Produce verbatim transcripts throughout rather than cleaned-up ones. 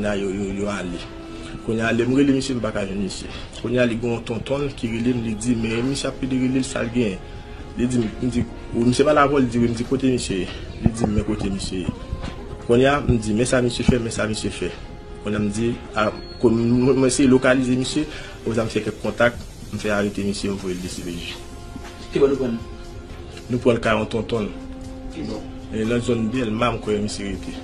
la, yo, yo, yo ale. Kounye a, lè m rele misye, m pa ka jwenn misye. Kounye a, li gen yon tonton l ki rele m, li di, men misye ap pede rele l, sa l genyen? Li di m, m di, ou, misye pale avè w, li di, wi, m di, kote misye ye? Li di m, men kote misye ye. Kounye a, m di, men sa misye fè, men sa misye fè. Kounye a, m di, a, ko-, m, m eseye lokalize misye, apre sa, m fè kèk kontak, m fè arete misye, m voye l D C P J. Ki bò nou pran l? Nou pran l kay yon tonton l. Ki bò? E nan zòn Dèlma, m kwè misye rete.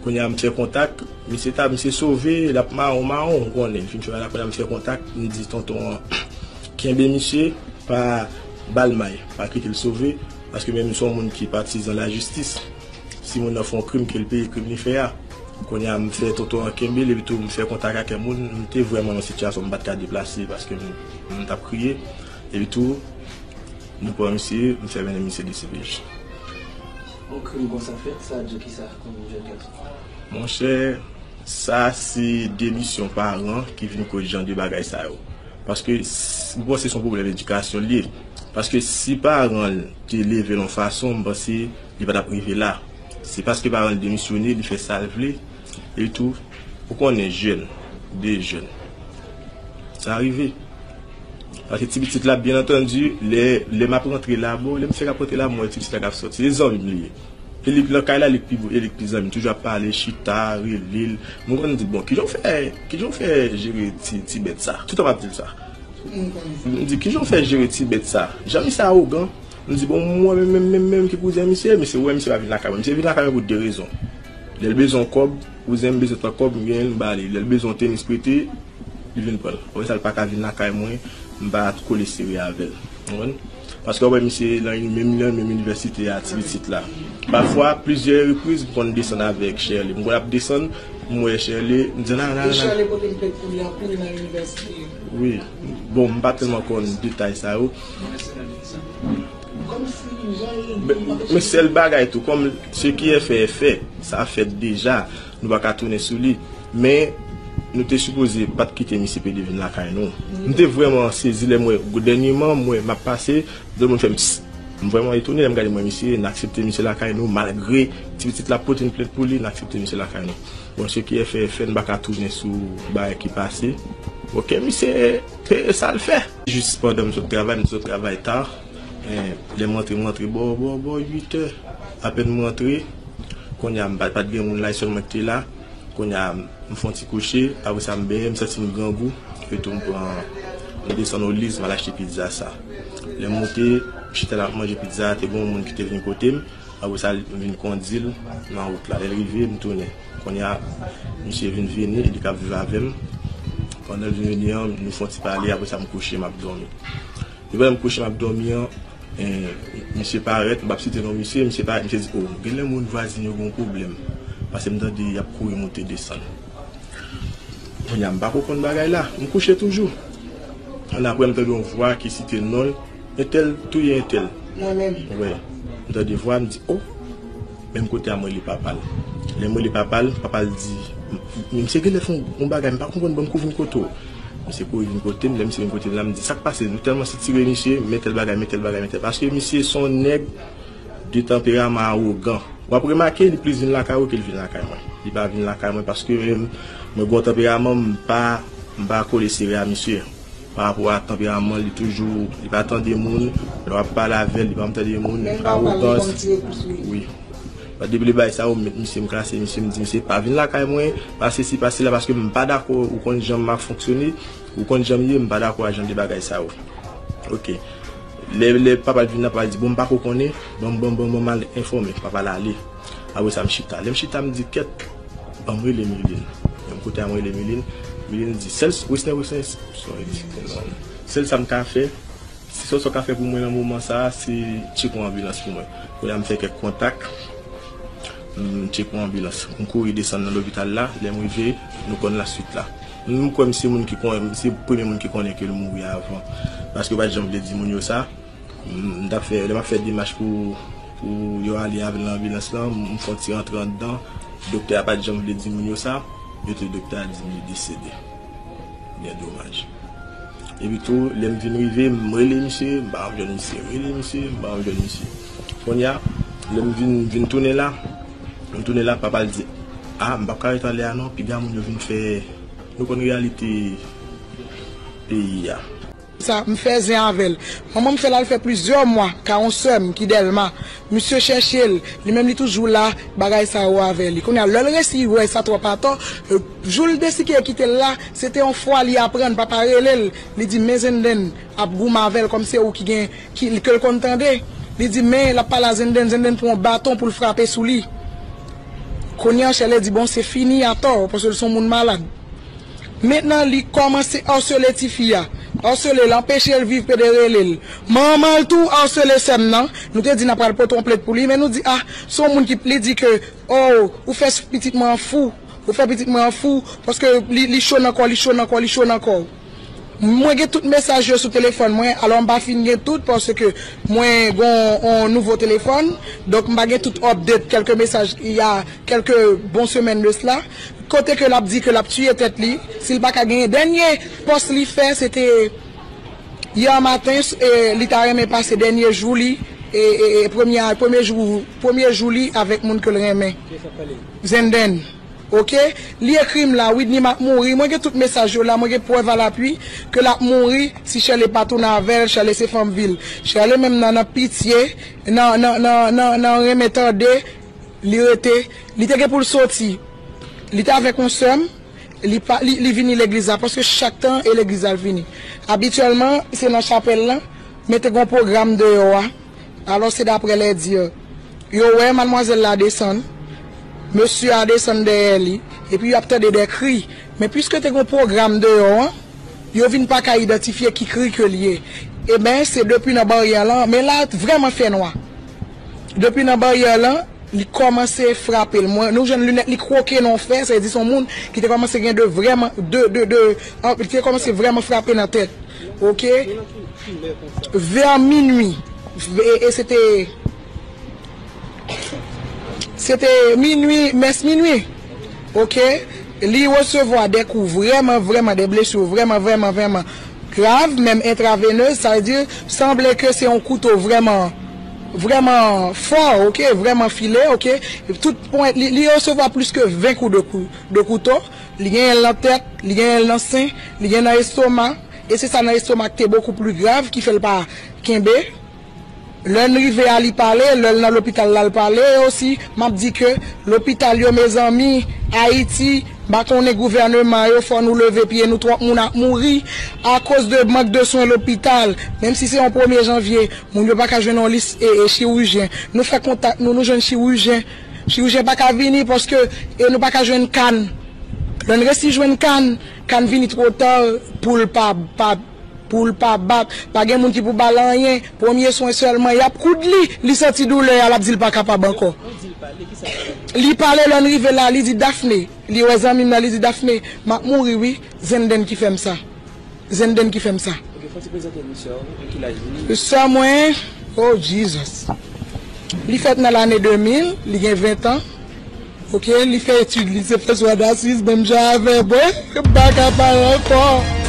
Kounye a, m fè kontak, misye ta, misye sove, l ap mawon, mawon, ou konnen. Fin fè bagay la, kounye a, m fè kontak, m di tonton an, kenbe misye, pa ba l may, pa kite l sove, paske menm se yon moun ki patizan lajistis. Si moun nan fè yon krim, ke l peye krim li fè a. Kounye a, m fè tonton an kenbe l, epi tou m fè kontak ak kèk moun, m te vrèman nan sitiyasyon m pa t ka deplase, paske m, m t ap kriye. Epi tou, nou pran misye, m fè mennen misye D C P J. Yon krim konsa fèt, sa di w kisa kòm jèn gason? Monchè, sa se demisyon paran ki vin koz jan de bagay sa yo. Paske s-, m panse se yon pwoblèm edikasyon l ye. Paske si paran l te leve l yon fason, m panse li pa t ap rive la. Se paske paran l demisyone, li fè sa l vle. Epi tou, ou konnen jèn, de jèn. Sa rive. Paske ti pitit la, byen antandi, lè, lè m ap rantre laba, lè misye ap rantre laba, m wè ti pitit la k ap sòti. Se zanmi m li ye. E li k nan kay la, li k pi, e li k pi zanmi m. Toujou ap pale, chita, rele l. Mwen konn di, bon, kijan w fè, kijan w fè jere ti, ti bèt sa? Toutan m ap di l sa. M di, kijan w fè jere ti bèt sa? Jan misye awogan. M di, bon, mwen menm, menm, menm, menm ki kouzen misye, misye wè misye pa vin lakay mwen. Misye vin lakay mwen pou de rezon. Lè l bezwen yon kòb, kouzen m bezwen tan kòb, m genyen l, m ba li. Lè l bezwen yon tenis prete, li vin pran l. Apre sa, li pa ka vin lakay mwen, m pa kole sere avè l. Ou konprann? Paske w wè misye nan yon menm, nan menm inivèsite a, ti pitit la. Pafwa, plizyè repriz, m konn desann avèk Sherley. M konn ap desann, m wè Sherley, m di, nan, nan, nan. Sherley pote m plent pou li anpil nan inivèsite. Wi. Bon, m pa tèlman konn detay sa yo. Men, men sèl bagay tou, kòm ce qui est fait est fait, sa fèt deja, nou pa ka tounen sou li. Men, nou te sipoze pa t kite misye pede vin lakay nou. M te vrèman sezi lè m wè, dènyèman, m wè m ap pase, de moun fè m, psst. M vrèman etone lè m gade, m wè misye, n aksepte misye lakay nou, malgre ti pitit la pote n plent pou li, n aksepte misye lakay nou. Bon, ce qui est fait est fait, n pa ka tounen sou bagay ki pase. Bon, kè misye peye sa l fè. Jis pandan m sot travay, m sot travay ta. Eh, lè m rantre, m rantre bò, bò, bò uit è. Apèn m rantre, kounye a m pa, pa t gen moun la, e sèl mwen ki te la. Kounye a m fè yon ti kouche, apre sa m benyen, m santi m grangou. Epi tou m pran, m desann Oliz, m al achte pizza sa. Lè m moute, m chita la ap manje pizza a, te gen yon moun ki te vin kote m. Apre sa, m vin kondi l nan wout la. Lè l rive, m tounen. Kounye a, misye vin vini, li k ap viv avè m. Pandan l vin vini an, nou fè yon ti pale, apre sa, m kouche, m ap dòmi. Depi lè m kouche, m ap dòmi an, eh, misye parèt, m p ap site non misye, misye parèt, misye di, o, genlè moun vwazen yo gen yon pwoblèm. Paske m tande y ap kouri moute desann. Kounye a, m pa ko konn bagay la. M kouche toujou. Annapre, m tande yon vwa ki site non l. Entèl touye entèl. Mwen menm. Wi. M tande vwa, m di, o! Menm kote a, m rele papa l. Lè m rele papa l, papa l di, m, m, misye genlè fè yon, yon bagay, m pa konprann, ban m kouri vin kote w. Misye kouri vin kote m, lè misye vin kote m la, m di, sa k pase? Nou tèlman sitire misye, men tèl bagay, men tèl bagay, men tèl. Paske misye se yon nèg de tanperaman awogan. W ap remake, li plis vin lakay ou ke l vin lakay mwen. Li pa vin lakay mwen paske mwen, mwen gen yon tanperaman, m pa, m pa kole sere a misye. Pa rapò a tanperaman, li toujou, li pa tande moun. Lè w ap pale avè l, li pa tande moun. Menm papa l, li awogans. Wi. Depi lè bagay sa yo, m met misye, m klase misye, m di, misye, pa vin lakay mwen, pa sesi, pa sela, paske m pa dakò, ou konn jan m ap fonksyone, ou konn jan m ye, m pa dakò a jan de bagay sa yo. Ok. Lè, lè papa l vin la, papa l di, bon, m pa ko konnen, ban m, ban m, ban m, ban m al enfòme. Papa l ale. Apre sa, m chita. Lè m chita, m di, kèt, ban m rele Miline. Lè m kote a, m rele Miline. Miline di, sèl, Wesner, Wesner, sorry, sèl sa m ka fè, si se sa w ka fè pou mwen nan moman sa a, se tcheke yon anbilans pou mwen. Kounye a, m fè kèk kontak. M tcheke yon anbilans. M kouri desann nan lopital la. Lè m rive, nou konn laswit la. M kwè m se moun ki konnen, m se premye moun ki konnen ke l mouri avan. Paske yo pa t janm vle di moun yo sa. M, m t ap fè, lè m ap fè demach pou, pou yo ale avè l nan anbilans lan, m fè yon ti rantre anndan. Doktè a pa t janm vle di moun yo sa. Yo te, doktè a di m li desede. Byen domaj. Epi tou, lè m vin rive, m rele misye, m pa janm jwenn misye, rele misye, m pa janm jwenn misye. Kounye a, lè m vin, vin tounen la, m tounen la, papa l di, Ah, m p ap ka ret ale a non, piga moun yo vin fè, nou konn reyalite peyi a. Sa, m fè zen avè l. Manman m fè l al fè plizyè mwa ka yon sè m ki Dèlma. Misye chèche l, li menm li toujou la, bagay sa yo avè li. Kounye a, lè l resi wè sa twòp atò, jou l deside kite l la, se te yon fwa li aprann papa rele l, li di, men Zenden ap goumen avè l kòm se ou ki gen, ki, ke l konn tande. Li di, men l ap pale a Zenden, Zenden pran yon baton pou l frape sou li. Kounye a, Chèlè di, bon, se fini atò, paske l se yon moun malad. Mentnan, li kòmanse asele tifi a. Asele l, anpeche l viv, pede rele l. Manman l tou asele sè m nan. Nou te di n ap pral pote yon plent pou li, men nou di, ah, se yon moun ki, li di ke, oh, ou fè pitit mwen an fou. Ou fè pitit mwen an fou, paske li, li cho nan kò, li cho nan kò, li cho nan kò. Mwen gen tout mesaj yo sou telefòn mwen, alò m pa fin gen tout, paske mwen gen yon nouvo telefòn, donk m pa gen tout update, kèlke mesaj, il y a quelques bon semèn de cela. Kote ke l ap di ke l ap tiye tèt li, si l pa ka genyen. Dènye pòs li fè, se te yè maten, e, li ta renmen pase dènye jou li, e, e, e premye, premye jou, premye jou li avèk moun ke l renmen. Zenden. Oke? Li ekri m la, Widny m ap mouri. Mwen gen tout mesaj yo la, mwen gen prèv alapui ke l ap mouri si Chèlè pa tounen avè l, Chèlè se fanm vil. Chèlè menm nan, nan pitye, nan, nan, nan, nan, nan renmen tande, li rete, li te gen pou l soti. Li te avèk yon sè m, li pa, li, li vini legliz la, paske chak tan e legliz la l vini. Abityèlman, se nan chapèl lan, men te gen yon pwogram deyò a. Alò, se daprè lè di, yo wè madmwazèl la desann, mesye a desann dèyè li, epi y ap tande de kri. Men piske te gen yon pwogram deyò an, yo vin pa ka idantifye ki kri ke l ye. Eben, se depi nan baryè lan, men la vrèman fè nwa. Depi nan baryè lan, li kòmanse frape l. Mwen, nou jwenn linèt li kwoke nan yon fè, sa vle di se yon moun ki te kòmanse gen de vrèman, de, de, de, an, li te kòmanse vrèman frape nan tèt. Oke? Vè minwi. E, e se te, se te minwi, mès minwi. Oke? Li resevwa de kou vrèman, vrèman, de blesi vrèman, vrèman, vrèman grav, menm entravenez, sa vle di, sanble ke se yon kouto vrèman, vrèman fò, oke, vrèman file, oke. Tout pwen, li, li resevwa plis ke ven kou de kou, de kouto. Li genyen l nan tèt, li genyen l nan sen, li genyen nan estoma. E se sa nan estoma ki te bokou pli grav, ki fè l pa kenbe. Lè n rive a li pale, lè l nan lopital la l pale, e osi, m ap di ke lopital yo, mezanmi, Ayiti, m pa konnen gouvèneman yo, fò nou leve pye nou, twòp moun ap mouri akoz de mank de swen lopital. Menm si se yon premye janvye, moun yo pa ka jwenn yon lis, e, e chirijyen. Nou fè kontak nou, nou jwenn chirijyen. Chirijyen pa ka vini paske, e nou pa ka jwenn kann. Lè n resi jwenn kann, kann vini twò ta pou l pa, pa, pou l pa bat, pa gen moun ki pou ba l anyen, premye swen sèlman, y ap koud li, li santi doulè a, l ap di l pa kapab ankò. Li pale, lè n rive la, li di, Daphné, li wè zanmi m nan, li di, Daphné, m ap mouri wi, Zenden ki fè m sa. Zenden ki fè m sa. Sè mwen, oh Jesus. Li fèt nan lane de mil, li gen ven tan. Oke, li fè etid li, se fè swa dasis, menm jan avè mwen, m pa ka pale ankò.